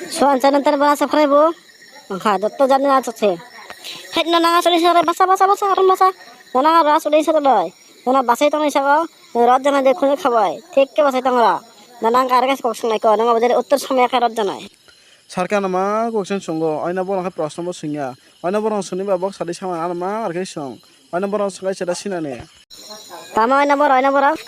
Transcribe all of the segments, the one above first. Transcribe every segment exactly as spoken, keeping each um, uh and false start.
Suan channel tan bana subscribe bo. Angkha dotto jani na chakse. Hek no nanga chori sare basa basa basa arum basa. Nana ras uri sare loi. Nana basai tong isako. Rot jana de khuni khabai. Thik ke basai tong ra. Nana angkha argas kok sungai ko. Nanga bajari uttor samya kha rot janai. Sarka nama kok sen sungo. Oina borong khe proshno bo sungya. Oina borong suni ba bok sadi sama ano ma arke song. Oina borok swngwi chwla sinani. Tamo oina borok, oina borok.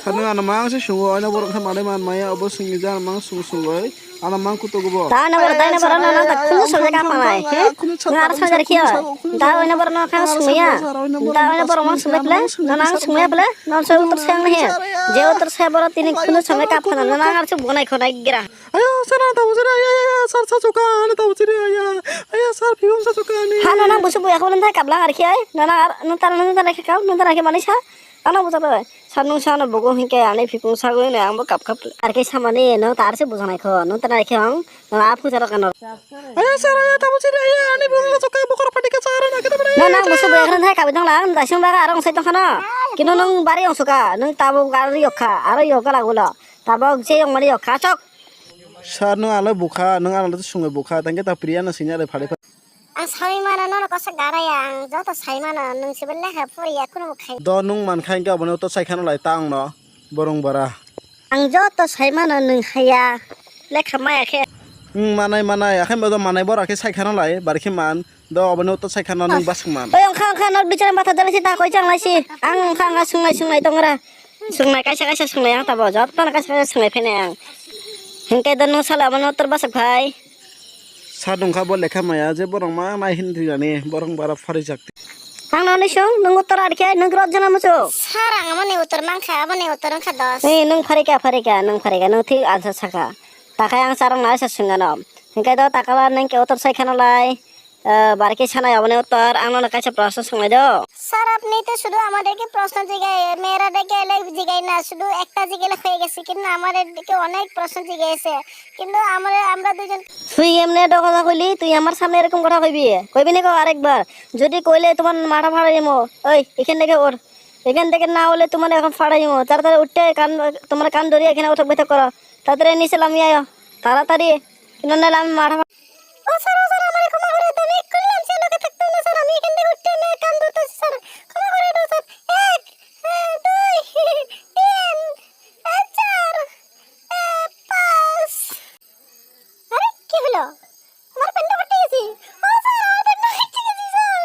Sani ano mang se sungo, oina borok khe manwi man maya, obo swngwi ja ano mang sung sungwi. Ano mang kutugo bo. Ta oina borok, ta oina borok, no, no, ta khunu sojak apa nai, he? Ngar sajar khiya. Ta oina borok no kha sungya. Ta oina borok mang sungya ple, no nang sungya ple, no se utor se ang he. Je utor se borok tini khunu sojak apa na, no nang ar se bonai khonai gira. Aya, sir, ano tabuk sir, aya, aya, aya, sir, sa suka, ano tabuk sir, aya, aya, sir, phiyung sa suka, ani. Hano nang busu buya kho, nang thai kablang arkhe ai, nana ar, nang tana, nang tana khe kau, nang tana khe manwi sa, ano busa bai. Sir, nung sa ano bugo hinkhe ani phikung sagwi ne, ang bo kap kap. Arkhe samani, nang ta arse bujanai kho, nang tana khe ang, nang a phusa rok ano. Aya, sir, aya, tabuk sir, aya, ani phiyung sa suka, bokor phatika sir, ano khe tabuk. Nang, nang busu buya kho, nang thai kabwi dong lang, daisung baga arong sai tong khana. Kino nang bari ong suka, nang tabuk aro yokha, aro yokha lagulo. Tabok je yong mani yokha, chok. Sir, nwng alai bukha, nwng alai sungwi bukha, tangke ta priya no sini alai phari phari. Ang sawi mano nono kosa garaya, ang joto sai mano, nwng sibo lekha poriya, kuno bo khai. Do nwng mankha hinkhe aboni utor sai khano lai ta ang no, borong bara. Ang joto sai mano nwng haya, lekha maya khe. Nwng manai manai, akhai bo do manai bora khe sai khano lai, bari khe man. Do oboni utor sai khana nwng basuk man. Oi, ongkha, ongkha, nok bichara matha dalai si, ta koi chang lai si. Ang ongkha, ongkha, sungnai, sungnai tongra. Sungnai, kaisa, kaisa sungnai ang tabo. Jotono kaisa, kaisa sungnai phene ang. Hinkhe do nwng sala oboni utor basuk phai. Sa dongkha bo lekha maya, je borok ma nai hin thwinani, borok bara pharijak. Ang noni sung, nwng utor arkhe, nwng rot jana muchung. Sir, ang amoni utor mankha, amoni utor wngkha dos. Ei, nwng pharika, pharika, nwng pharika, nwng thik answer saka. Takhai ang sarong nai sa sungano. Hinkhe do takala nwng khe utor sai khana lai. Eh, barke sanai oboni uttor, ang nono kaisa proshno swngnai do. Sir, আপনি তো শুধু আমাদেরকে প্রশ্ন জিজ্ঞাসা, মেয়েরা ডেকে এলে জিজ্ঞাসা না, শুধু একটা জিজ্ঞাসা হয়ে গেছে, কিন্তু আমাদেরকে অনেক প্রশ্ন জিজ্ঞাসা, কিন্তু আমরা, আমরা দুজন Tui emne do kotha koili, tui amar samne erokom kotha koibi? Koibi ni ko arekbar? Jodi koile tomar matha pharai dimo. Oi, ekhen theke or. Ekhen theke na ole tomar ekhon pharai dimo. Taratari uthte kan, tomar kan dhori ekhene uthok bethok koro. Taratari niche lami ayo. Taratari. Kintu na lami matha ও স্যার, ও স্যার, আমারে ক্ষমা করে দেন, এক্ষুনি লাঞ্চের লোকে থাকতাম না স্যার, আমি এখান থেকে উঠতে না, কাম ধরতেছি স্যার, ক্ষমা করে দাও স্যার। এক, এ, দুই, তিন, এ, চার, এ, পাঁচ। আরে, কি হলো? আমার প্যান্টটা ফাটে গেছে। ও স্যার, আমার প্যান্টটা ফাটে গেছে sir.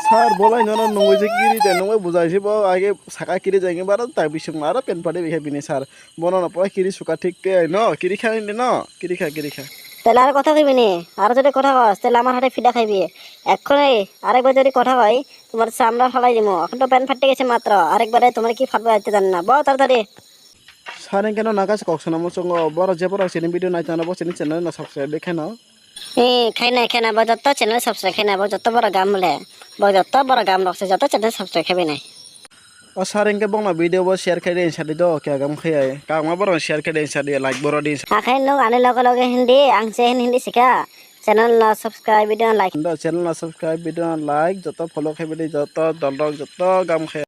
Sir, bolai nono nungwi je kiri jai, nungwi bujai se bo age saka kiri jai, bara ta bising aro pen pade bikha bini sir. Bono no pora kiri suka thik te no, kiri kha ni no, kiri kha, kiri kha. Tele aro kotha hoibi ni, aro jodi kotha hos, tele amar hate phida khaibi. Ekhon ei, arekbar jodi kotha hoi, tomar chamra phalai dimo. Ekhon to pen phatte gese matro, arekbare tomar ki phatba aite jani na. Bo taratari. Sir, hingke no nang kaisa kok swnamo chwngo, borok je borok chini video nai tongno, bo chini channel no subscribe de khaino. Eh, khaina, khaina, bo jotto channel subscribe khaina, bo jotto borok gam le. Bo jotto borok gam rok se jotto channel subscribe khaibinai. O sir, hingke bongno video bo share khe de, sadi do, kya gam khaya. Kangma borok share khe de, sadi like borok de. Akhai no ani loge loge hindi, ang se hin hindi sika. Channel no subscribe, video like. Do channel no subscribe, video like, jotto follow khe de, jotto dol rok, jotto gam khaya.